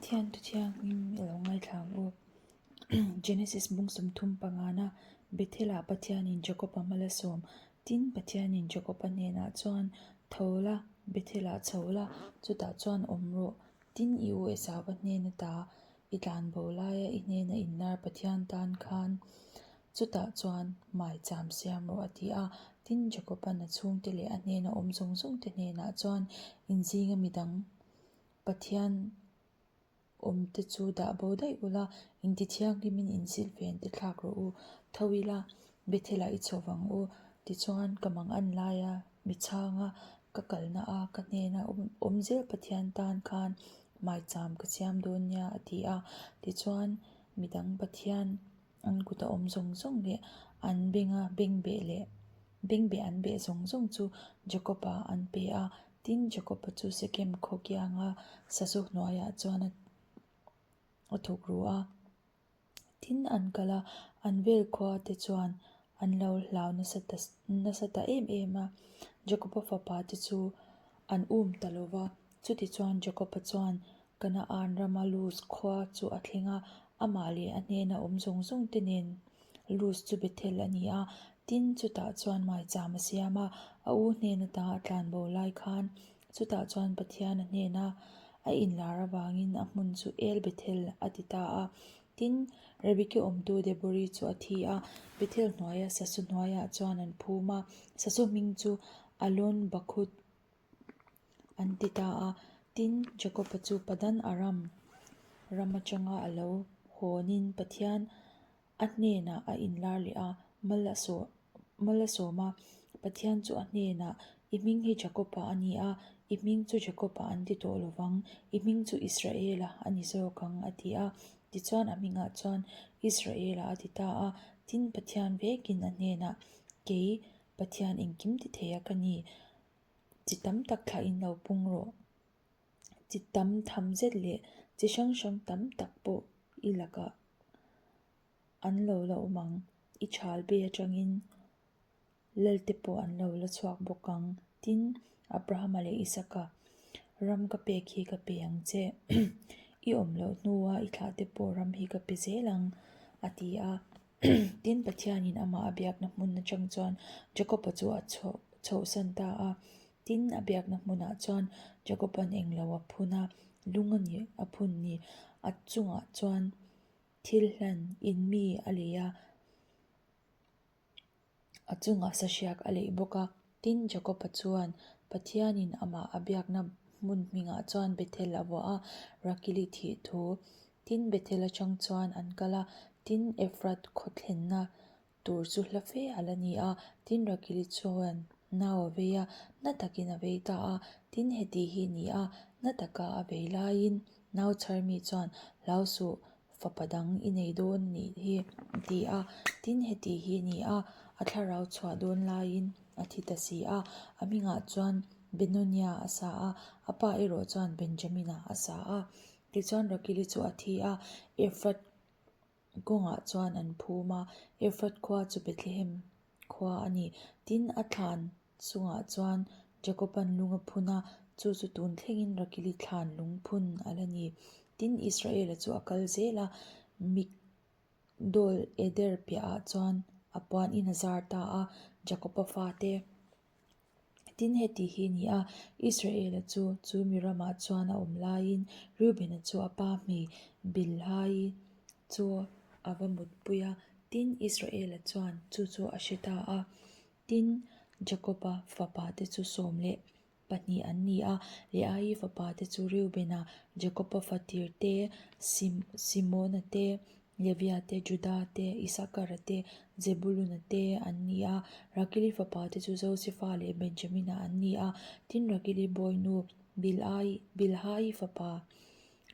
Pathian thu thianghlim i lo ngaithla ang u. Genesis bung 30 pangana Bethel-ah Pathianin Jakob-a hma la sawm. Tin, Pathianin Jakob-a hnenah chuan, Tho la, Bethel-ah chho la, chutah chuan awm rawh. Tin, i u Esau-a hnen ata i tlanbo laia i hnena inlar Pathian tan khan chutah chuan maicham siam rawh a ti a. Tin, Jakob-a'n a chhungte leh a hnena awm zawng zawngte hnenah chuan inzinga midang Pathian awmte chu dah bo daih ula, inti thianghlimin inzilh ven te thlak rawh u. Tho ila, Bethel-ah i chho vang u. Tichuan, ka mang an laia mi chhanga ka kalna a ka hnena awm zel Pathian tan khan maicham ka siam dawn nia, a ti a. Tichuan, midang Pathian an kuta awm zawng zawng leh an benga bengbeh leh bengbeh an beh zawng zawng chu Jakob-a an pe a. Tin, Jakob-a chu Sekem khaw kianga sazu hnuaiah chuan a thawk ru a. Tin, an kal a, an vel khua te chuan an lo hlau nasa ta nasa ta em em a. Jakob-a fapa te chu an um ta lo va. Chutichuan Jakob-a chuan Kanaan rama Luz khua chu a thleng a, amah leh a hnena awm zawng zawng te nen Luz chu Bethel a ni a. Tin, chutah chuan maicham a siam a, a u hnen ata a tlanbo lai khan chutah chuan Pathian a hnena a inlar avangin a hmun chu El Bethel a ti ta a. Tin, Rebeki awmtu Debori chu a thi a, Bethel hnuaia sasu hnuaiah chuan an phum a, sasu hming chu Alon Bakhut An ti ta a, tin, Jakob-a chu Padan Aram ram atanga a lo hawnin Pathian a hnenah a inlar leh a, mal a sawm mal a sawm a. Pathian chu a hnenah, I hming hi Jakob-a a ni a, i hming chu Jakob-a an ti tawh lo vang, i hming chu Israel-a a ni zawk ang, a ti a. Tichuan a hmingah chuan Israel-a a ti ta a. Tin, Pathian vekin a hnenah, Kei, Pathian engkim ti thei a ka ni. Chi tam tak thlah in lo pung rawh. Chi tam tham zet leh chi hrang hrang tam tak pawh i lakah an lo la awm ang. I chhal be atangin Lalte pawh an lo la chhuak bawk ang. Tin, Abrahama leh Isaka ram ka pek hi ka pe ang che. I awm loh hnua i thlahte pawh ram hi ka pe zel ang, a ti a. Tin, Pathianin amah a biakna hmun atang chuan Jakob-a chu a chhohsan ta a. Tin, a biakna hmunah chuan Jakob-a'n englo a phun a, lung a ni a phun ni. A chungah chuan thil hlan in mi a lei a. A chungah sahriak a leih bawk a. Tin, Jakob-a chuan Pathianin amah a biakna hmun hmingah chuan Bethel a vuah a, Rakili thih thu. Tin, Bethel atang chuan an kal a, tin, Ephrath khaw thlenna tur chu hla fe a la ni a. Tin, Rakili chuan nau a vei a, na takin a vei ta a. Tin, heti hi ni a, na taka a vei laiin nau chharmi chuan, Hlau suh, Fapa dang i nei dawn nih hi a ti a, tin heti hi a ni a, a thlarau chhuah dawn laiin a thi ta si a, a hmingah chuan Benonia a sa a, a pa erawh chuan Benjamina a sa a. Tichuan Rakili chu a thi a, Efrat kawngah chuan an phum a, Efrat khua chu Bethlehem khua a ni. Tin, a thlan Chungah chuan Jakoban lung a phun a, chu chu tun thlengin Rakili thlan lung phun a la ni. Tin, Israela chu a kal zel a, Migdol Eder piahah chuan a puan in a zar ta a, Jakoba fate. Tin, heti hi a ni a, Israela chu chu mi ramah chuan a awm laiin Reubena chu a pa hmei Bilhai chu a va mutpui a, tin, Israela chuan chu chu a hre ta a. Tin, Jakoba fapate chu 12 an ni a, Leaii fapate chu Reubena, Jakoba fatir te, Simona te, Levia te, Juda te, Isakara te, Zebuluna te an ni a. Rakili fapate chu Josefa leh Benjamina an ni a. Tin, Rakili bawinu Bilhai fapa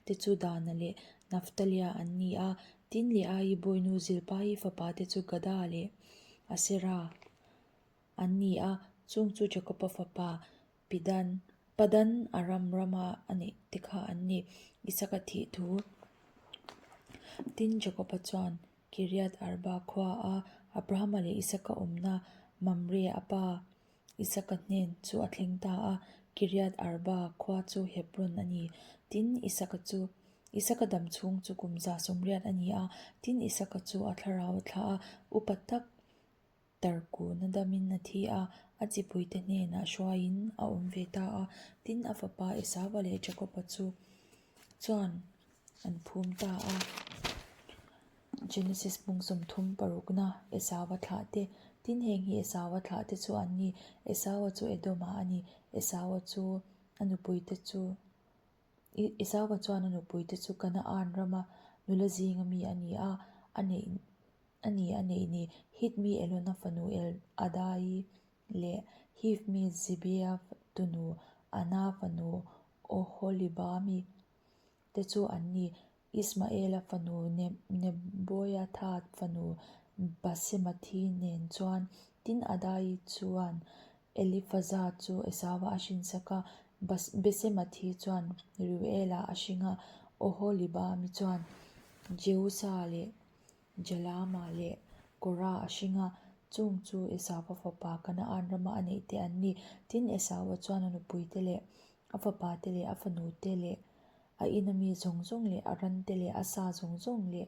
te chu Dana leh Naftalia an ni a. Tin, Leaii bawinu Zilpai fapate chu Gada leh Asera an ni a, chung chu Jakoba fapa Pidan, Padan Aram rama a neih te kha an ni. Isaka thih thu. Tin, Jakoba chuan Kiriath Arba khua a Abrahama leh Isaka awmna Mamre a pa Isaka hnen chu a thleng ta a, Kiriath Arba khua chu Hebron a ni. Tin, Isaka chu. Isaka dam chhung chu kum 180 a ni a, tin Isaka chu a thlarau a thlah a, upa tak Tarkuna damin a thi a, a chipuite hnenah hruaiin a awm ve ta a. Tin, a fapa Esauva leh Jakoba chu chuan an phum ta a. Genesis bung 30 parukna, Esauva thlahte. Tin, heng hi Esauva thlahte chu an ni, Esauva chu Edoma a ni, Esauva chu a nupuite chu Esauva chuan a nupuite chu Kanaan rama nula zinga mi a ni a, a neih A ni a neih ni, Hit mi Elona fanu El Adai leh Hiv mi Zibea tunu Ana fanu Oholibami te chu an ni. Ismaela fanu Neboiatha fanu Basemathi nen chuan tin Adai chuan Elifaza chu Esauva a hrinsak a, Basemathi chuan Reuela a hring a, Oholibami chuan Jeusa leh Jalama leh Kora a hring a, chung chu Esauva fapa Kanaan rama a neih te an ni. Tin, Esauva chuan a nupuite leh a fapate leh a fanute leh a ina mi zawng zawng leh a rante leh a sa zawng zawng leh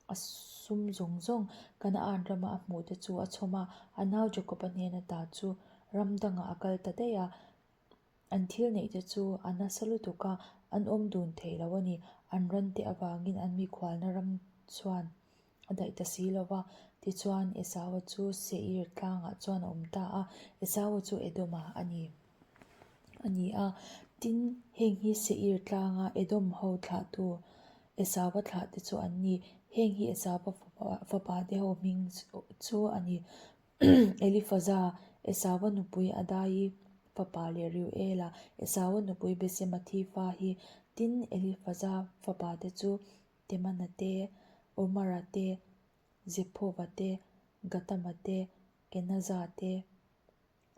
a sum zawng zawng Kanaan rama a hmuhte chu a chhawm a, a nau Jakoba hnen ata chu ram dangah a kal ta daih a. An thil neih te chu a nasa lutuk a, an awm dun thei lo a ni. An ran te avangin an mikhualna ram chuan a daih ta si lo va. Tichuan, Esaua chu Seir tlangah chuan a awm ta a, Esaua chu Edoma a ni a ni a. Tin, heng hi Seir tlanga Edom ho thlahtu Esaua thlah te chu an ni. Heng hi Esaua fapa te ho hming chu a ni. Elifaza, Esaua nupui Adai fapa leh Reuela, Esaua nupui Besemathi fa hi. Tin, Elifaza fapate chu Temana te, Omara te, Zephova te, Gatama te, Kenaza te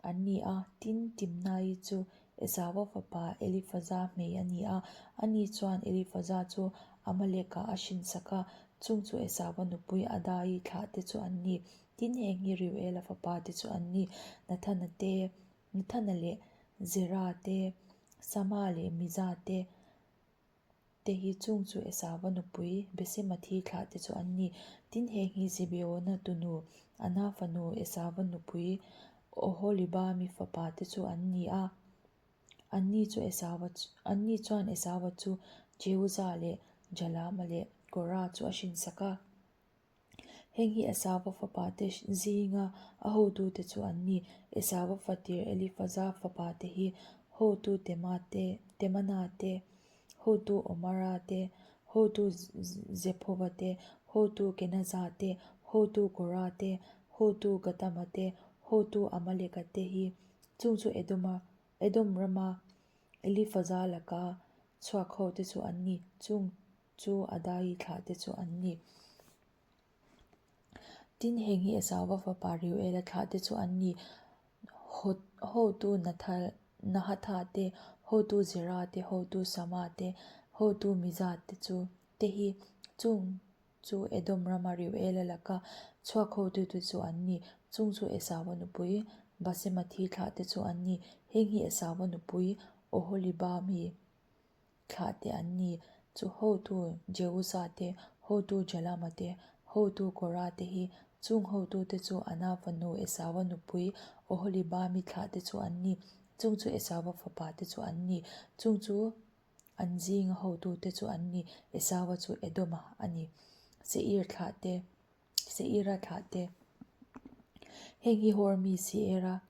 an ni a. Tin, Timnai chu Esaua fapa Elifaza hmei a ni a, ani chuan Elifaza chu Amaleka a hrinsak a, chung chu Esaua nupui Adai thlahte chu an ni. Tin, heng hi Reuela fapa te chu an ni, Nathana te, Nathana leh Zera te, Sama leh Miza te, te hi chung chu Esauva nupui Besemathi thlah te chu an ni. Tin, heng hi Zibeona tunu, Ana fanu Esauva nupui Oholibami fapa te chu an ni a. Anni chu Esauva anni chuan Esauva chu Jeuza leh Jalama leh Kora chu a hrinsak a. Heng hi Esauva fapate zinga a hotute chu an ni. Esauva fatir Elifaza fapate hi hotu Tema te, Temana te, hotu Omara te, hotu Zephova te, hotu Kenaza te, hotu Kora te, hotu Gatama te, hotu Amaleka te hi. Chung chu Edoma, Edom rama Elifaza laka chhuak hote chu an ni. Chung chu Adai thlah te chu an ni. Tin, heng hi Esauva fapa Reuela thlah te chu an ni. Hotu Nahatha te, hotu Zera te, hotu Sama te, hotu Miza te chu te hi chung chu Edom rama Reuela laka chhuak hotute chu an ni. Chung chu Esauva nupui Basemathi thlah te chu an ni. Heng hi Esauva nupui Oholibami Thlah te an ni. Chu hotu Jeusa te, hotu Jalama te, hotu Kora te hi chung hotute chu Ana fanu Esaua nupui Oholibami thlah te chu an ni. Chung chu Esaua fapa te chu an ni. Chung chu an zinga hotute chu an ni. Esaua chu Edoma a ni. Seir thlah te, Seira thlah te. Heng hi Hor mi Seira.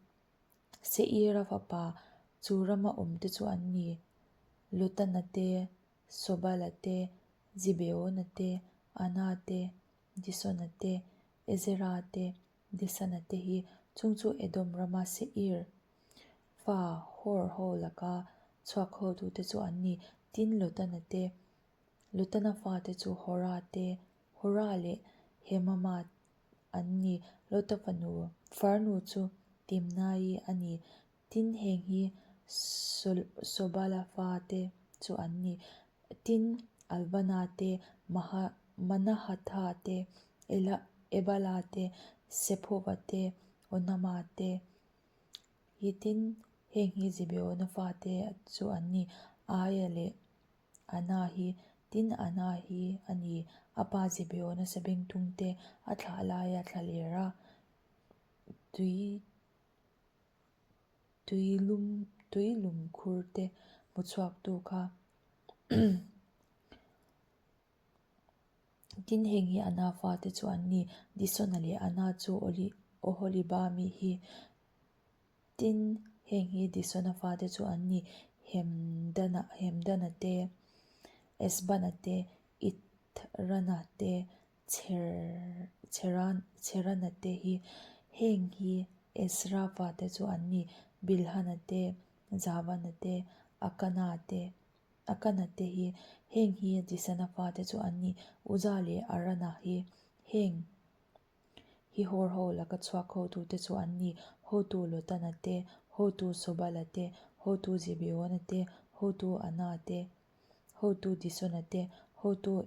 Seira fapa chu rama awmte chu an ni, Lotana te, Sobala te, Zibeona te, Ana te, Disona te, Ezera te, Disana te hi chung chu Edom rama Seir fa Hor ho laka chhuak hotute chu an ni. Tin, Lotana te, Lotana fate chu Hora te, Hora leh Hemama an ni. Lota fanu farnu chu Timnai a ni. Tin, heng hi Sobala fate chu an ni. Tin, Alvana te, Manahatha te, Ebala te, Sephova te, Onama te hi tin, heng hi Zibeona fate chu an ni. Aia leh Ana hi. Tin, Ana hi a ni, a pa Zibeona sabengtung te a thlah laia thlaler a, tui tuilum tuilum khur te hmuchhuaktu kha. Tin, heng hi Ana fate chu an ni, Disona leh Ana chu Oholibami hi. Tin, heng hi Disona fate chu an ni, Hemdana Hemdana te, Esbana te, Ithrana te, Cherana te hi. Heng hi Ezra fate chu an ni, Bilhana te, Zavana te, Akana te. Akana te hi. Heng hi Disana fate chu an ni, Uza leh Arana hi. Heng hi Hor ho laka chhuak hotute chu an ni, Hotu Lotana te, Hotu Sobala te, Hotu Zibeona te, Hotu Ana te, Hotu Disona te, Hotu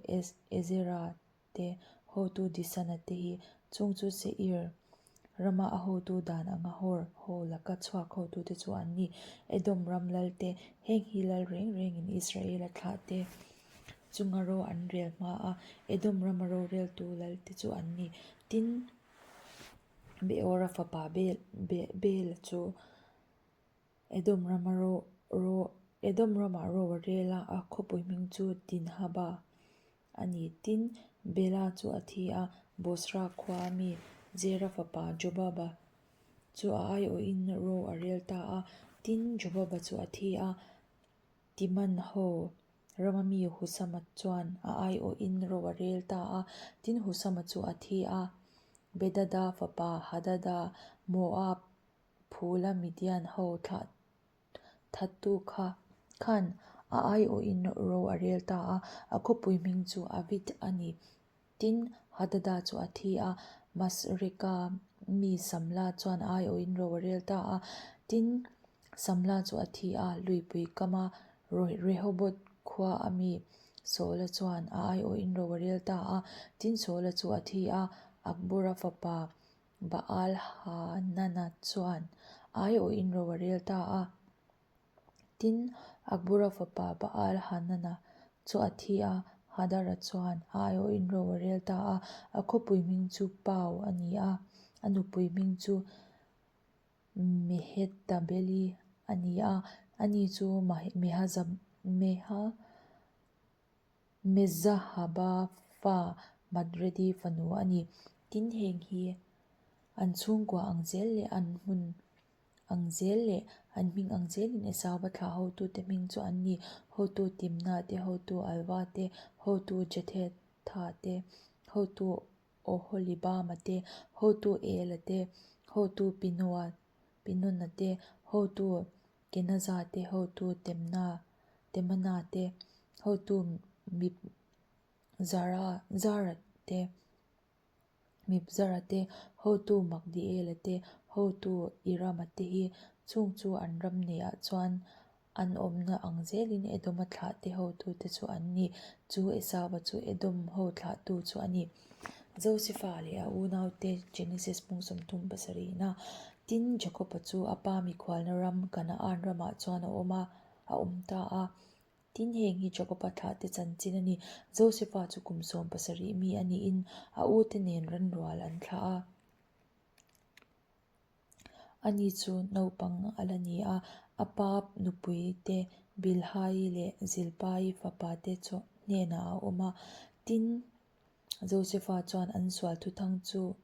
Ezera te, Hotu Disana te hi. Chung chu Seir rama a hotu dan anga Hor ho laka chhuak hotute chu an ni. Edom ram lal te, heng hi lal reng rengin Israela thlah te chunga ro an rel hma a, Edom rama roreltu lal te chu an ni. Tin, Beora fapa Bela chu Edom rama ro ro Edom ramah ro a rel a, a khawpui hming chu Dinhaba a ni. Tin, Bela chu a thi a, Bosra khua mi Zera fapa Jobaba chu a aiawhin ro a rel ta a. Tin, Jobaba chu a thi a, Timan ho rama mi Husama chuan a aiawhin ro a rel ta a. Tin, Husama chu a thi a, Bedada fapa Hadada, Moab Phula Midian ho thlah thattu kha khan a aiawhin ro a rel ta a, a khawpui hming chu Avit a ni. Tin, Hadada chu a thi a, Masreka mi Samla chuan a aiawhin ro a rel ta a. Tin, Samla chu a thi a, luipui kama Rehoboth khua a mi Saula chuan a aiawhin ro a rel ta a. Tin, Saula chu a thi a, Akbora fapa Baal-Hanana chuan aiawhin ro a rel ta a. Tin, Akbora fapa Baal-Hanana chu a thi a, Hadara chuan a aiawhin ro a rel ta a. A khawpui hming chu Pau a ni a, a nupui hming chu Mehetabeli a ni a, ani chu Meha Mezahaba fa Matredi fanu a ni. Tin, heng hi an chhungkua ang zel leh an hmun ang zel leh an hming ang zelin Esauva thlah hotute hming chu an ni, Hotu Timna te, Hotu Alva te, Hotu Jethetha te, Hotu Oholibama te, Hotu Ela te, Hotu Pinoa Pinona te, Hotu Kenaza te, Hotu Temna Temana te, Hotu Mibzara Zara te, Mibzara te, Hotu Magdiela te, Hotu Irama te hi chung chu an ram neihah chuan An awmna ang zelin Edoma thlahte hotute chu an ni. Chu Esauva chu Edom ho thlahtu chu a ni. Josefa leh a unaute Genesis hmung 37 na Tin, Jakoba chu a pa mikhualna ram Kanaan ramah chuan a awm a, a awm ta a. Tin, heng hi Jakoba thlahte chanchin a ni. Josefa chu kum 17 mi a niin a ute nen ranrual an thlah a. Ani chu naupang a la ni a, a pa nupui te Bilhai leh Zilpai fapa te chu hnenah a awm a. Tin, Josefa chuan an sual thuthang chu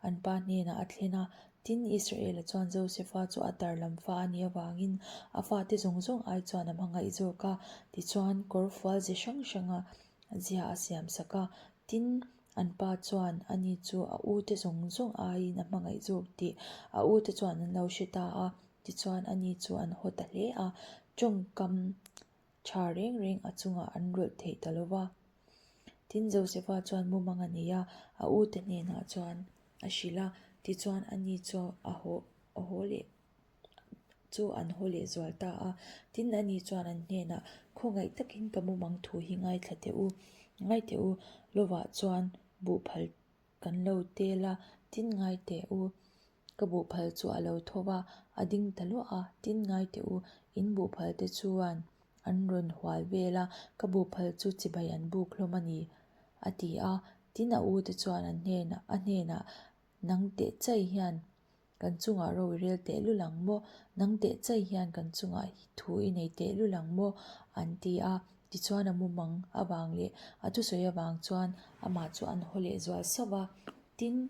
an pa hnenah a thlen a. Tin, Israela chuan Josefa chu a tar lam fa a nih avangin a fate zawng zawng ai chuan a hmangaih zawk a. Tichuan, kawrfual ze hrang hranga zia a siam sak a. Tin, an pa chuan ani chu a ute zawng zawng aiin a hmangaih zawk tih a ute chuan an lo hre ta a. Tichuan, ani chu an haw ta hle a, tawngkam tha reng reng a chungah an rawlh theih ta lo va. Tin, Josefa chuan mumang a nei a, a ute hnenah chuan a hrilh a, tichuan ani chu a haw a haw leh. chu an haw leh zual ta a. Tin, ani chuan an hnenah, Khawngaih takin ka mumang thu hi ngaithla teh u. Ngai teh u, lovah chuan buhphal kan lo tel a, tin ngai teh u, ka buhphal chu a lo tho va, a ding ta luah a, tin ngai teh u, in buhphal te chuan. An rawn hual vel a, ka buhphal chu chibai an buk hlawm a ni, a ti a. Tin, a ute chuan an hnenah, a hnenah, Nang teh chai hian kan chungah ro i rel teh lul ang maw? Nang teh chai hian kan chungah thu i nei teh lul ang maw? an ti a. Tichuan a mumang avang leh a thusawi avang chuan amah chu an haw leh zual sauh va. Tin,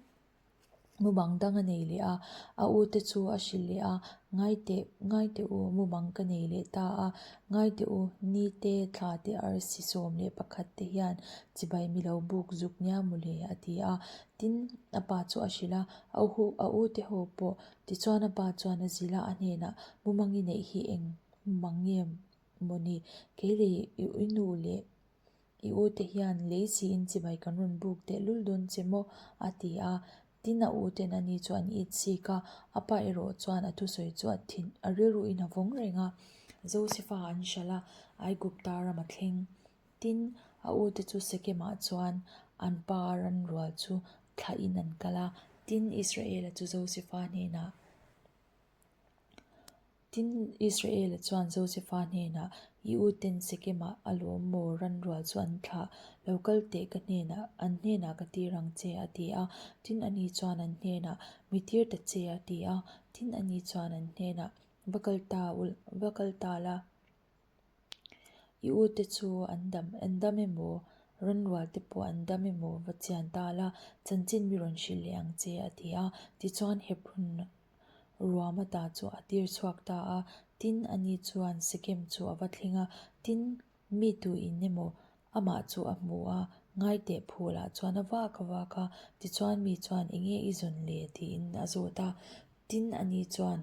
mumang dang a nei leh a, a ute chu a hrilh leh a, Ngai teh, ngai teh u, mumang ka nei leh ta a, ngai teh u, ni te, thla te, arsi 11 te hian chibai mi lo buk zuk nia maw le, a ti a. Tin, a pa chu a hrilh a, a hu, a ute ho pawh. Tichuan a pa chuan a zilh a, a hnenah, Mumang i neih hi eng mumang nge maw ni? Kei leh i nu leh i ute hian lei siin chibai kan rawn buk teh lul dawn che maw? a ti a. Tin, a uten ani chu an it sik a, a pa erawh chuan a thusawi chu a thin, a rilruin a vawng reng a. Josefa an hralh a, Aigupta ram a thleng. Tin, a ute chu Sekemah chuan an pa ranrual chu thlahin an kal a. Tin, Israela chu Josefa hnenah Tin, Israela chuan Josefa hnenah, I uten Sekemah a lawm maw ranrual chu an thlah? Lo kal teh ka hnenah, an hnenah ka tir ang che, a ti a. Tin, ani chuan an hnenah, Mi tir ta che, a ti a. Tin, ani chuan an hnenah, Va kal ta ul, va kal ta la. I ute chu an dam an dam emaw, ranrual te pawh an dam emaw va chian ta la, chanchin mi rawn hrilh leh ang che, a ti a. Tichuan Hebron ruama ta chu a tir chhuak ta a, tin ani chuan Sekem chu a va thleng a, tin mi tu in emaw amah chu a hmu a, ngaiteh phulah chuan a vak a vak a, tichuan mi chuan enge i zawn le tiin a zawt a, tin ani chuan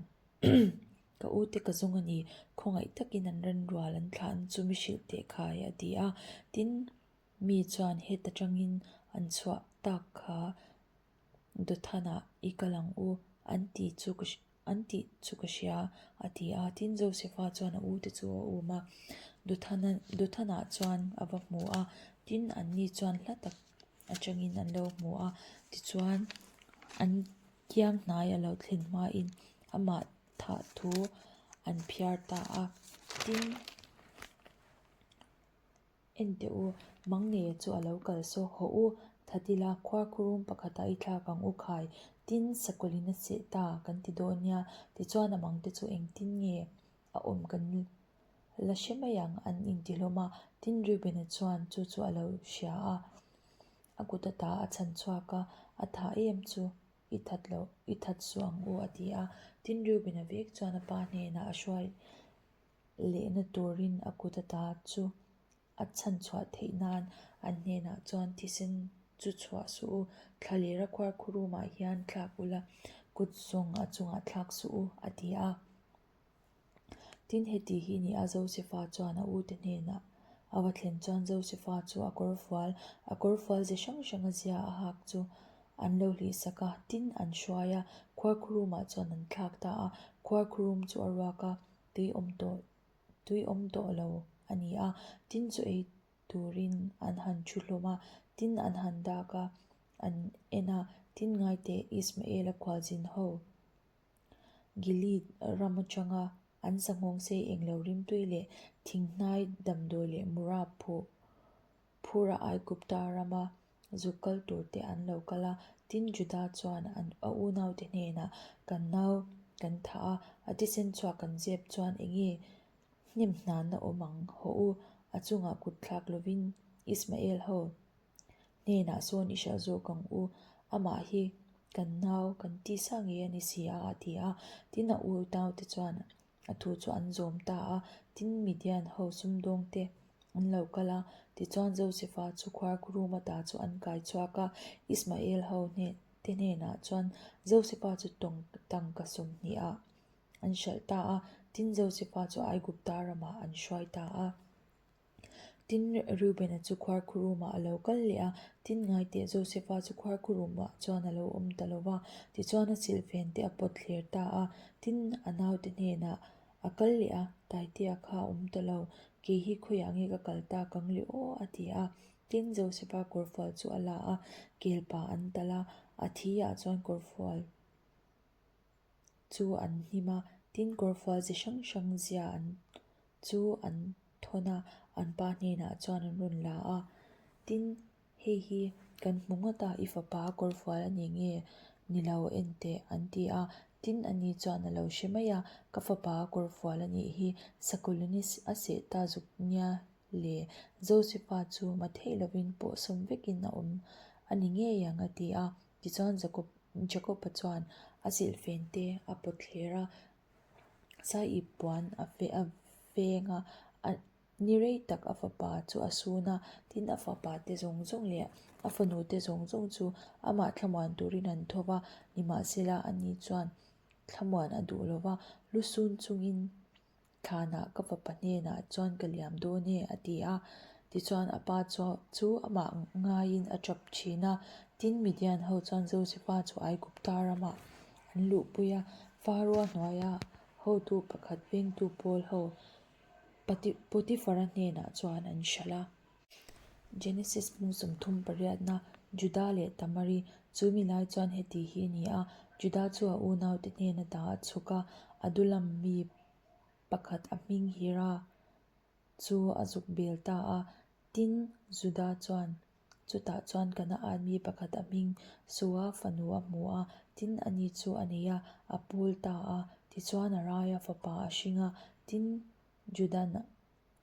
Ka ute ka zawng a ni, khawngaih takin an ranrual an thlah an chu mi hrilh teh khai a ti a. Tin, mi chuan heta tangin an chhuah tak kha Dothanah i kal ang u an ti chu ka an tih chu ka hria a ti a. Tin, Josefa chuan a ute chu a um a, Dothana Dothanah chuan a va hmu a. Tin, anni chuan hla tak atangin an lo hmu a, tichuan an kiang hnai a lo thlen hmain amah thah thu an phiar ta a. Tin, Enteh u, Mangneia chu a lo kal saw hawh u, that ila khuarkhurum pakhatah i thlak ang u khai, tin sakawlin a seh ta kan ti dawn nia, tichuan a mangte chu engtin nge a awm kan la hre mai ang an inti hlawm a, tin Reuben-a chuan chu chu a lo hria a, a kut ata a chhan chhuak a, a tha em chu i that loh i that suh ang u a ti a, tin Reuben-a vek chuan a pa hnenah a hruai lehna turin a kut ata chu a chhan chhuah theih nan an hnenah chuan thisen chu chhuah suh u, thlalera khuarkhurumah hian thlak ula, kut zawng a chungah thlak suh u a ti a. Tin, heti hi ni a, Josefa chuan a ute hnenah a va thlen chuan Josefa chu a kawrfual, a kawrfual ze hrang hrang a zia a hak chu an lo hlihsak a, tin, an hruai a, khuarkhurumah chuan an thlak ta a, khuarkhurum chu a ruak a, tui awm tawh tui awm tawh lo a ni a, tin chu ei turin an han thu hlawm a, tin an han dak a, an en a, tin ngaiteh Ismael-a khualzin ho. Gilead ram atanga an sanghawng sei englo rimtui leh thinghnai damdawi leh mura phuh phura Aigupta rama zuk kal tur te an lo kal a. Tin, Juda chuan an a unaute hnenah, Kan nau kan thah a, a thisen chhuak kan zep chuan enge hnem hnana awm ang? Hawh u, a chungah kut thlak lovin Ismael ho Hnenah sawn i hrilh zawk ang u, amah hi kan nau, kan tisa ngei a ni si a, a ti a. Tin, a u naute chuan a thu chu an zawm ta a. Tin, Midian ho sumdawngte an lo kal a, tichuan Josefa chu khuarkhurum ata chu an kai chhuak a. Ismael ho te hnenah chuan Josefa chu tawng tangka 20 ah an hralh ta a, tin Josefa chu Aigupta ramah an hruai ta a. Tin, Reuben-a chu khuarkhurumah a lo kal leh a, tin ngaiteh Josefa chu khuarkhurumah chuan a lo awm ta lo va, tichuan a silhfen te a pawt thler ta a. Tin, a naute hnenah a kal leh a, Taitea kha a awm ta lo, kei hi khawiah nge ka kal ta kang le aw? a ti a. Tin, Josefa kawrfual chu a la a, kelpa an talh a, a thi ah chuan kawrfual chu an hnim a, tin kawrfual chi hrang hrang zia an chu an. thawn a, an pa hnenah chuan an rawn la a. Tin, hei hi kan hmu ngawt a, i fapa a kawrfual a ni nge ni lo en teh an ti a. Tin, ani chuan a lo hre mai a, ka fapa a kawrfual a nih hi, sakawlin a seh ta zuk nia le, Josefa chu matheih lovin pawhsawm vekin a awm a ni ngei ang a ti a. Tichuan Jakob-a chuan a silhfen te a pawt thler a, Saiip puan a veng a, ni rei tak a fapa chu a sun a, tin a fapa te zawng zawng leh a fanu te zawng zawng chu amah thlamuan turin an tho va, nimahsela ani chuan thlamuan a duh lo va, lu sun chungin Thlanah ka fapa hnenah chuan ka liam dawn e, a ti a. Tichuan a pa chu amah ngaiin a tap thin a. Tin, Midian ho chuan Josefa chu Aigupta ramah an luhpui a, Faroa hnuaia hotu pakhat vengtu pawl ho Potifara hnenah chuan an hralh a. Genesis hmung 30 pariatna, Juda leh Tamari, chu mi lai chuan heti hi a ni a, Juda chu a unaute hnena ta a chhuk a, Adulam mi pakhat a hming Hira chu a zuk bel ta a. Tin, Juda chuan chutah chuan Kanaan mi pakhat a hming Sua fanu a hmu a, tin ani chu a nei a, a pawl ta a. Tichuan a raia fapa a hring a, tin Judan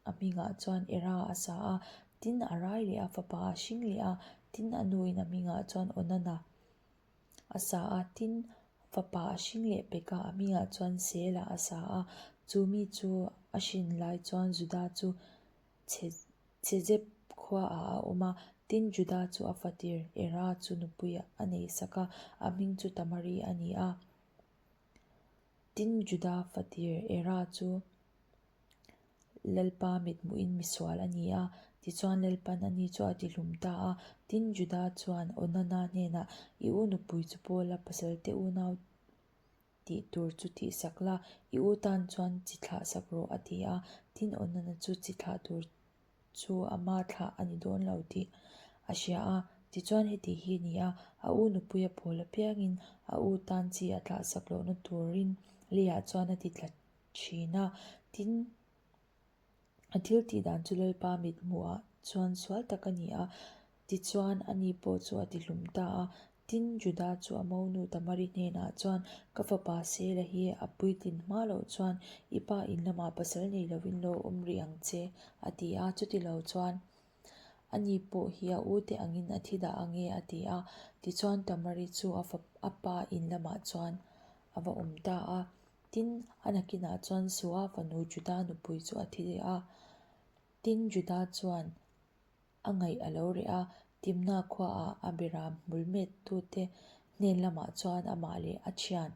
A hmingah chuan Era a sa a, tin a rai leh a, fapa a hring leh a, tin a nuin a hmingah chuan Onana a sa a, tin fapa a hring leh pek a, a hmingah chuan Sela a sa a. Chu mi chu a hrin lai chuan Juda chu Chezep khuaah a awm a, tin Juda chu a fatir Era chu nupui a nei sak a, a hming chu Tamari a ni a. Tin Juda fatir Era chu Lalpa mithmuhin misual a ni a, tichuan Lalpan ani chu a tihlum ta a. Tin, Juda chuan Onana hnenah, I u nupui chu Paula pasal te unau tih tur chu tihsak la, i u tan chuan chi thlah sak rawh, a ti a. Tin, Onana chu chi thlah tur chu ama thlah a ni dawn lo tih a hria a. Tichuan heti hi a ni a, a u nupui a pawl apiangin a u tan chi a thlah sak lohna turin leiah chuan a ti tla thin a, tin, a thil tih dan chu Lalpa mit hmuhah chuan sual tak a ni a, tichuan ani pawh chu a tihlum ta a. Tin, Juda chu a monu Tamari hnenah chuan, Ka fapa Sela hi a puitlin hma loh chuan i pa in lamah pasal nei lovin lo awm rih ang che, a ti a, chutilo chuan ani pawh hi a ute angin a thi dah ang e, a ti a. Tichuan Tamari chu a pa in lamah chuan a va awm ta a. Tin, a nakinah chuan Sua fanu Juda nupui chu a thi leh a. Tin, Juda chuan a ngaih a lo reh a, Timna khuaah a beram hmul mettute hnen lamah chuan amah leh a thian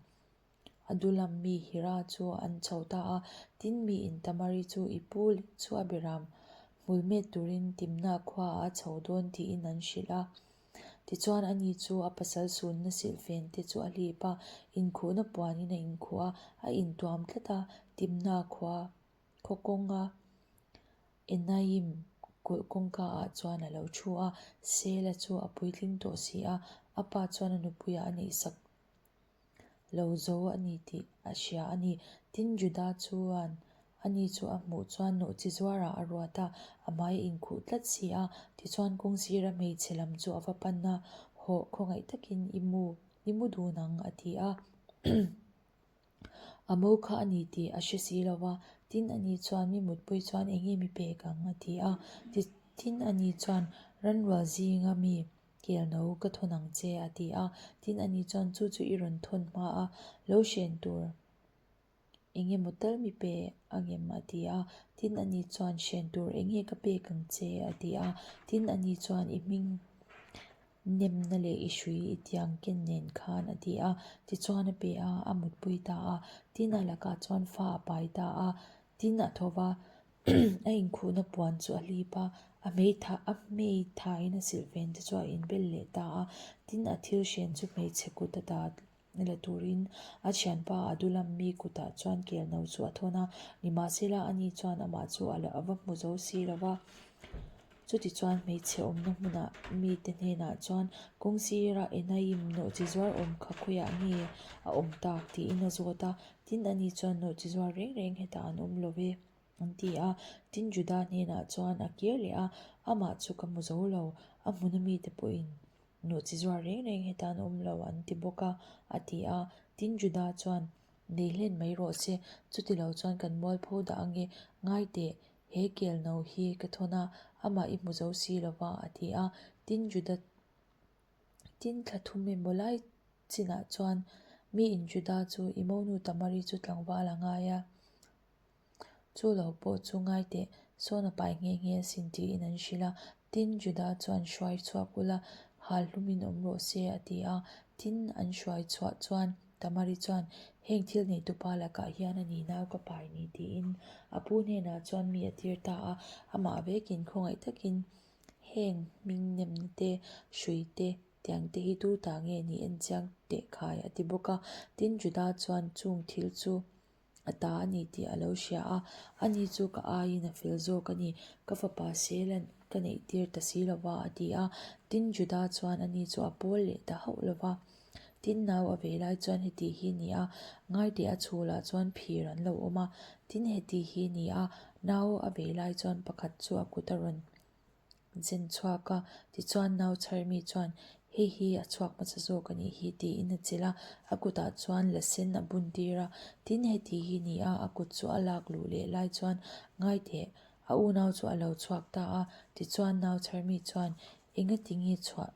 Adulam mi Hira chu an chho ta a. Tin, miin Tamari chu i pu chu a beram hmul met turin Timna khuaah a chho dawn tiin an hrilh a. Tichuan ani chu a pasal sunna silhfen te chu a hlip a, inkhuhna puanin a inkhuh a, a intuam tlat a, Timna khua khaw kawnga Enaim kulh kawngka ah chuan a lo thu a, Sela chu a puitling tawh si a, a pa chuan a nupuiah a neihsak lo zo a ni tih a hria a ni. Tin, Juda chuan ani chu a hmuh chuan nawhchi zuarah a ruat a, a hmai a inkhuh tlat si a. Tichuan kawngsira hmeichhe lam chu a va pan a, Hawh, khawngaih takin i mu, i mu dun ang, a ti a. A mo kha a ni tih a hre si lo va, tin ani chuan mi mutpui chuan eng nge mi pek ang, a ti a. Tin ani chuan ranrual zinga mi Kelno ka thawn ang che, a ti a. Tin, ani chuan chu chu i rawn thawn hma a, lo hren tur eng emaw tal mi pe angem? a ti a. Tin, ani chuan hren tur eng nge ka pek ang che? a ti a. Tin, ani chuan i hming nemna leh i hrui i tiang ken nen khan a ti a. Tichuan a pe a, a mutpui ta a. Tin, a lakah chuan fa a pai ta a. Tin, a tho va, a inkhuhna puan chu a hlip a, a hmeitha a hmeithaiin a silhfen te chu a inbel leh ta a, tin a thil hren chu hmeichhe kut a ta la turin a thianpa a dulam mi kutah chuan kelno chu a thawn a, nimahsela ani chuan amah chu a va hmu zo si lo va. Chutichuan hmeichhe awmna hmunah mite hnenah chuan kawng sirah Enaim nawhchi zuar awm kha khawiah nge a awm tak tiin a zawt a, tin ani chuan nawhchi zuar reng reng hetah an awm lo ve. An ti a. Tin, Juda hnenah chuan a kir leh a, Amah chu ka hmu zo lo, a hmuna mite pawhin nawhchi zuar reng reng heta an awm lo, an ti bawk a, a ti a. Tin, Juda chuan, Nei hlen mai rawh se, chuti lo chuan kan mualpho dah ange, ngai teh, he kel no hi ka thawn a, amah i hmu zo si lo va, a ti a. Tin, Juda Tin, thla thum emaw lai chinah chuan miin Juda chu i monu Tamari chu tlangval a ngai a. Chu lo pawh chu ngai teh, sawn a pai nghe nghe asin tiin an hrilh a. Tin, Juda chuan hruai chhuak ula, hal hlumin awm rawh se a ti a. Tin, an hruai chhuah chuan Tamari chuan, Heng thil neitupa lakah hian a ni nau ka pai ni tiin a pu hnenah chuan mi a tir ta a. Amah vekin khawngaih takin heng hming nemna te, hrui te, tiang te hi tu ta nge ni en chiang teh khai a ti bawk a. Tin, Juda chuan chung thil chu A ta a ni tih a lo hria a, ani chu ka aiin a fel zawk a ni, ka fapa Selan ka neih tir ta si lo va, a ti a. Tin, Juda chuan ani chu a pawl leh ta hauh lo va. Tin, nau a vei lai chuan heti hi ni a, ngaiteh a chhulah chuan phir an lo awm a. Tin, heti hi ni a, nau a vei lai chuan pakhat chu a kut a rawn zen chhuak a, tichuan nau chhar mi chuan hei hi a chhuak hmasa zawk a nih hi tiin a chelh a, a kutah chuan la sen a bun tir a, tin heti hi ni a, a kut chu a lak luh leh lai chuan ngai teh a unau chu a lo chhuak ta a, tichuan nau chhar mi chuan engati nge chhuah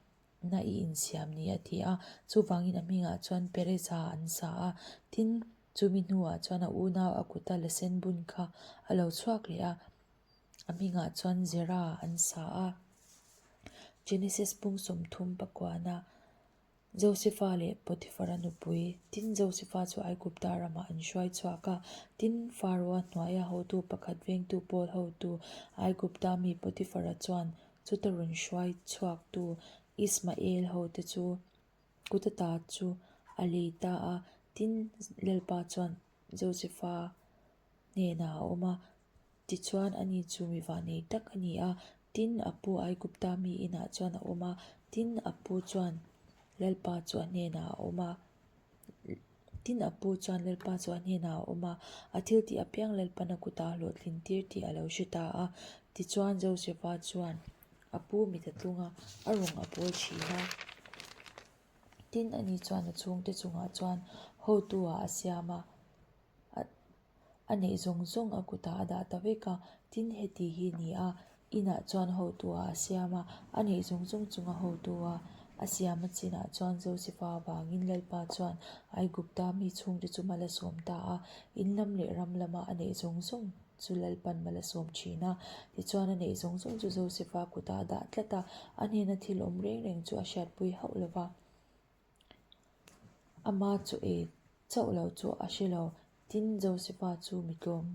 na i insiam ni a ti a, chuvangin a hmingah chuan Pereza an sa a, tin chumi hnuah chuan a unau a kuta la sen bun kha a lo chhuak leh a. A hmingah chuan Zera an sa a. Genesis pung 30 pakuana Josefa leh Potiphara nupui tin Josefa chu Aigupta ramah an hruai chhuak a. Tin, Pharaoh-a hnuaia hotu pakhat vengtu pawl hotu Aigupta mi Potiphara chuan chuta rawn hruai chhuaktu Ismael hote chu kut ata chu a lei ta a. Tin, Lalpa chuan Josefa hnenah a awm a. Tichuan, ani chu mi vanei tak a ni a, tin, a pu Aigupta mi inah chuan a awm a, tin, a pu chuan Lalpa chu a hnenah a awm a, tin, a pu chuan Lalpa chu a hnenah a awm a, a thil tih apiang Lalpan a kutah a hlawhtlin tir tih a lo hre ta a. Tichuan, Josefa chuan a pu mit a tlung a, a rawng a pawl thin a. Tin, ani chuan a chhungte chungah chuan hotu-ah a siam a. A neih zawng zawng a kutah a dah ta vek a, tin heti hi ni a, inah chuan hotu-ah a siam a, a neih zawng zawng chunga hotu-a a siam a chinah chuan Josefa avangin Lalpa chuan Aigupta mi chhungte chu mal a sawm ta a, in lam leh ram lama a neih zawng zawng chu Lalpan mal a sawm thin a. Tichuan a neih zawng zawng chu Josefa kutah a dah tlat a, a hnena thil awm reng reng chu a hriatpui hauh lo va. Ama chu ei chauh lo chu a hre lo. Tin, Josefa chu mi tlawm,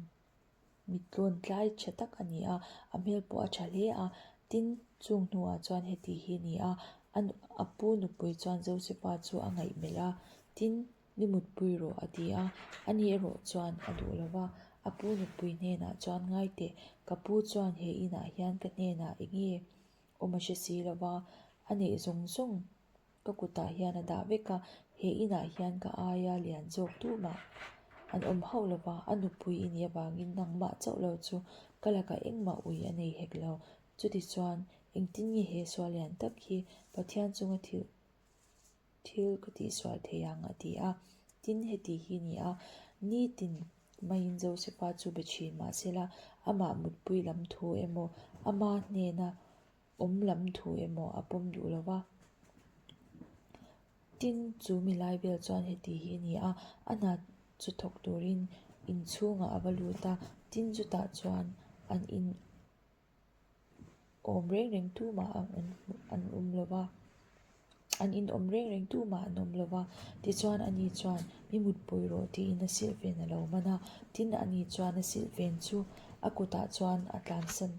mi tlawn tlai tha tak a ni a, a hmel pawh a tha hle a. Tin, chung hnuah chuan heti hi a ni a, a pu nupui chuan Josefa chu a ngaihmelh a, Tin, mi mutpui rawh a ti a. Ani erawh chuan a duh lo va, a pu nupui hnenah chuan ngai teh, ka pu chuan he inah hian ka hnenah eng nge awm a hre si lo va, a neih zawng zawng Ka kutah hian a dah vek a, he inah hian ka aia lian zawk tumah an awm hauh lo va, a nupui i nih avangin nangmah chauh lo chu ka lakah engmah ui a nei hek lo. Chutichuan, engtin nge he sual lian tak hi Pathian chunga thil thil ka tihsual thei ang a ti a. Tin, heti hi ni a, nitin maiin Josefa chu be thin mahsela amah mutpui lam thu emaw ama hnena awm lam thu emaw a pawm duh lo va. Tin, chu mi lai vel chuan heti hi a ni a, a hna chu thawk turin inchhungah a va lut a, tin chutah chuan an in awm reng reng tumah an awm lo va, an in awm reng reng tumah an awm lo va. Tichuan ani chuan mi mutpui rawh tiin a silhfen a lo man a, tin ani chuan a silhfen chu a kutah chuan a tlansan.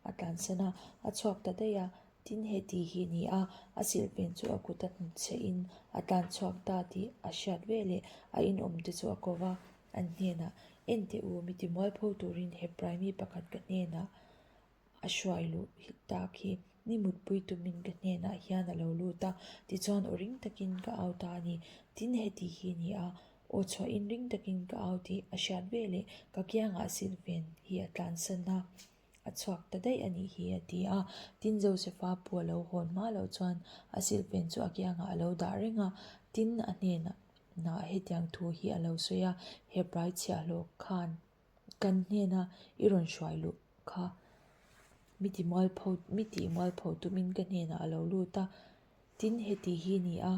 A tlansan a, a chhuak ta daih a, tin heti hi ni a, a silhfen chu a kut a hnutchhehin a tlan chhuak ta tih a hriat veleh a inawm te chu a ko va, an hnenah, En teh u, mi timualpho turin Hebrai mi pakhat ka hnenah a hruai luh tak hi, mi mutpui tumin ka hnenah hian a lo lut a, tichuan aw ring takin ka au ta a ni, tin heti hi ni a. Aw chhuahin ring takin ka au tih a hriat veleh ka kiangah silhfen hi a tlansan a, a chhuak ta daih a nih hi a ti a. Tin, Josefa pu a lo hawn hma loh chuan a silhfen chu a kiangah a lo dah reng a, tin a hnenah hetiang thu hi a lo sawi a, Hebrai chhiahhlawh khan kan hnena i rawn hruai luh kha mi ti mualpho mi tih mualpho tumin ka hnenah a lo lut a, tin heti hi ni a,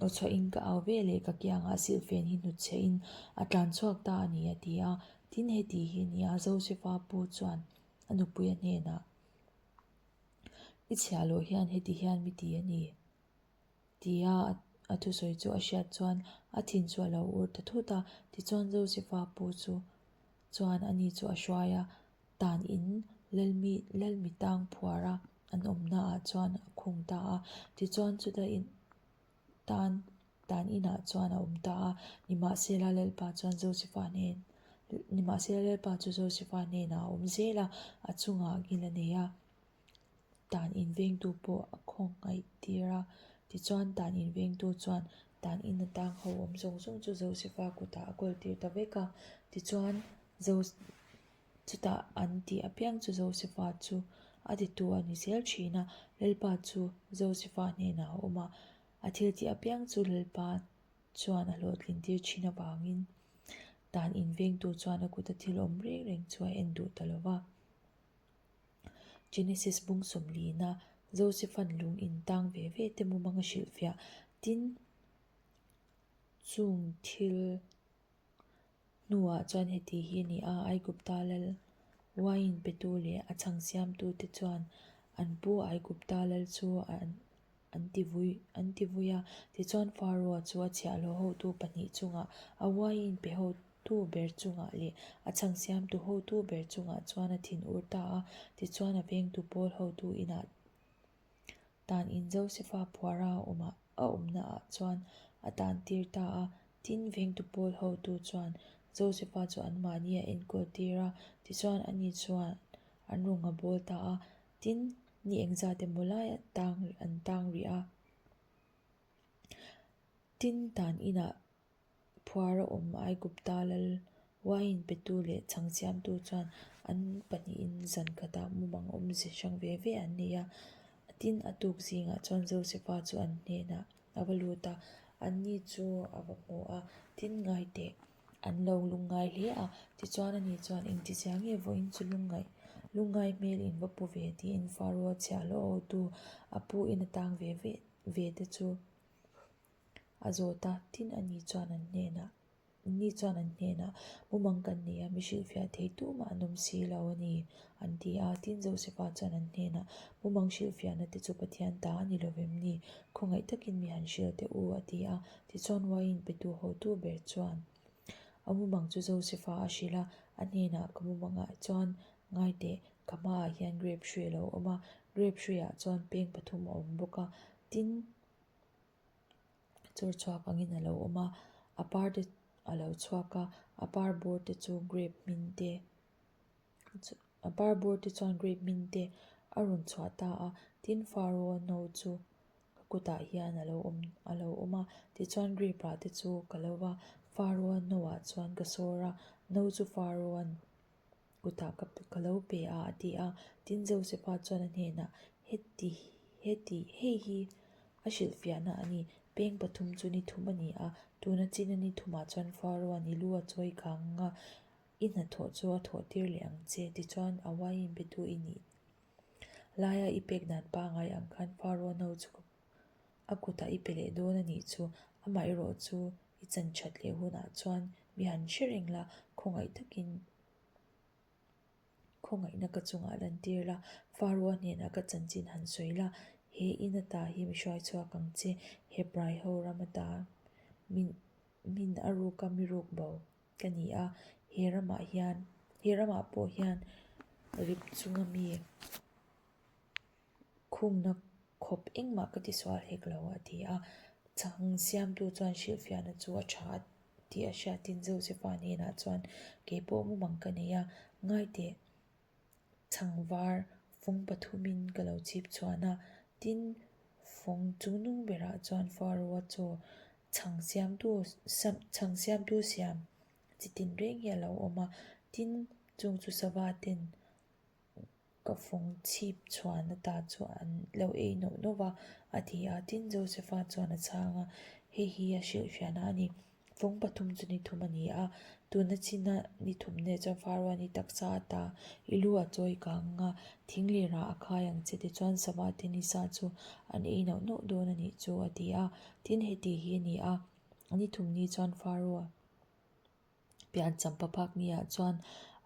aw chhuahin ka au ve leh ka kiangah silhfen hi hnutchhiahin a tlan chhuak ta a ni a ti a, tin heti hi ni a, Josefa pu chuan a nupui a hnenah I chhiah loh hian heti hian mi ti a ni. Tia a thusawi chu a hriat chuan a thin chu a lo ur ta thut a. Tichuan Josefa pu chu chuan ani chu a hruai a, tan in Lalmi Lalmi tang phuar a an awmna ah chuan a khung ta a. Tichuan chuta in tan tan inah chuan a awm ta a. Nimahsela Lalpa chuan Josefa hnen Nimahsela Lalpa chu Josefa hnenah a awm zel a, a chungah ngil a nei a. Dan invengtu pawh a khawngaih tir a. Tichuan, dan invengtu chuan dan in atang ho awm zawng zawng chu Josefa kutah a kawl tir ta vek a. Tichuan, Jo chutah an tih apiang chu Josefa chu a titu a ni zel thin a. Lalpa chu Josefa hnenah a awm a, a thil tih apiang chu Lalpa chuan a hlawhtlin tir thin avangin dan invengtu chuan a kuta thil awm reng reng chu a en duh ta lo va. Genesis bung sawmlina Joseph-a'n lung in tang ve ve te mumang a hrilhfiah. Tin, chung thil hnuah chuan heti hi a ni a, Aigupta lal uaiin petu leh a chhang siamtute chuan an pu Aigupta lal chu an an ti vui an ti vui a. Tichuan Pharaoh chu a chhiahhlawh hotu pahnih chungah, a uaiin pe hotu ber chungah leh a chhang siamtu hotu ber chungah chuan a thin ur ta a. Tichuan a vengtu pawl hotu inah tan in Josefa phuara a awmah a awmna ah chuan a tan tir ta a. Tin, vengtu pawl hotu chuan Josefa chu anmahni a enkawl tir a. Tichuan ani chuan an rawn a bawl ta a. Tin, ni engzat emaw lai a tang an tang rih a. Tin, tan inah phuar a awm Aigupta lal uaiin petu leh chhang siamtu chuan an pahnihin zan khatah mumang awmze hrang ve ve an nei a. Tin, a tuk zingah chuan Josefa chu an hnenah a va lut a, anni chu a va hmu a, tin ngai teh. An lo lungngai hle a, tichuan ani chuan engtizia nge vawiin chu lungngaih lungngai hmel in va pu ve tiin Pharaoh chhiahhlawh hotu a pu in a tang ve ve ve te chu a zawt a, tin ani chuan an hnenah ni chuan an hnenah mumang kan nei a, mi hrilhfiah thei tumah an awm si lo a ni an ti a, tin Josefa chuan an hnenah mumang hrilhfiahna te chu Pathian ta a ni lo vem ni, khawngaih takin mi han hrilh teh u a ti a. Tichuan uaiin petu hotu ber chuan a mumang chu Josefa a hrilh a, a hnenah ka mumangah chuan ngai teh, ka hmaah hian grape hrui a lo awm a, grape hruiah chuan peng pathum a awm bawk a, tin chawr chhuak angin a lo awm a, a par te a lo chhuak a, a par bawr te chu grape hmin te a par bawr te chuan grape hmin te a rawn chhuah ta a, tin Pharaoh no chu Ka kutah hian a lo awm a lo awm a, tichuan grape rah te chu ka lo va, Pharaoh-a no-ah chuan ka sawr a, no chu Pharaoh-a'n kutah ka ka lo pe a a ti a. Tin, Josefa chuan a hnenah, Heti heti hei hi a hrilhfiahna a ni, peng pathum chu ni thum a ni a, tuna china ni thumah chuan Pharaoh-a'n i lu a chawi kang a, i hnathawh chu a thawh tir leh ang che, tichuan a uaiin petu i nih Laia i pek dan pangai ang khan Pharaoh no chu a kutah i pe leh dawn a nih chu, amaherawh chu i chan that leh hunah chuan mi han hre reng la, khawngaih takin khawngaihna ka chungah lantir la, Pharaoh hnenah ka chanchin han sawi la, he in ata hi mi hruai chhuak ang che, Hebrai ho ram ata min min a ruka mi ruk bo. ka ni a, he ramah hian he ramah pawh hian rip chunga mi khungna khawp engmah ka tisual hek lo a ti a, chhang siamtu chuan hrilhfiahna chu a tha a tih a hriatin Josefa hnenah chuan keipawh mumang ka nei a, ngaiteh chhang var fawng pathumin ka lo chhip chhuan a, tin fawng chungnung berah chuan Pharaoh-a chaw. Chhang siamtu chhang siamtu siam chi tinreng hi a lo awm a, tin chung chu sava ten ka fawng chhip chhuan ata chu an lo ei nawh nawh va a ti a, tin Josepha chuan a chhang a, hei hi a hrilhfiahna a ni. Fawng pathum chu ni thum a ni a, tuna china ni thum neh chuan Pharaoh ni taksa ata i lu a chawi kang a, thing leh rah a khai ang che tichuan sava te ni sa chu an ei nauh nauh dawn a nih chu a ti a, tin heti hi a ni a, ni thum ni chuan Pharaoh piancham paphak ni ah chuan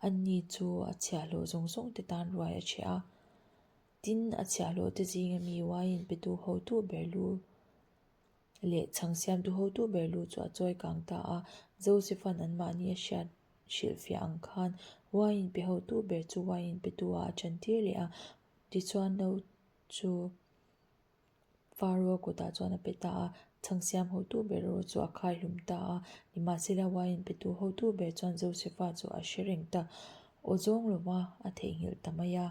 anni chu a chhiahhlawh zawng zawng te tan ruai a chheh a, tin a chhiahhlawh te zinga mi uaiin petu hotu ber lu leh chhang siamtu hotu ber lu chu a chawi kang ta a. Joseph-a'n anmahni a hriat hrilhfiah ang khan uaiin pe hotu ber chu uaiin petu ah a chantir leh a, tichuan no chu Pharaoh kutah chuan a pe ta a, chhang siam hotu ber erawh chu a khai hlum ta a. Nimahsela uaiin petu hotu ber chuan Joseph-a chu a hre reng ta aw zawng lo va, a theihnghilh ta mai a.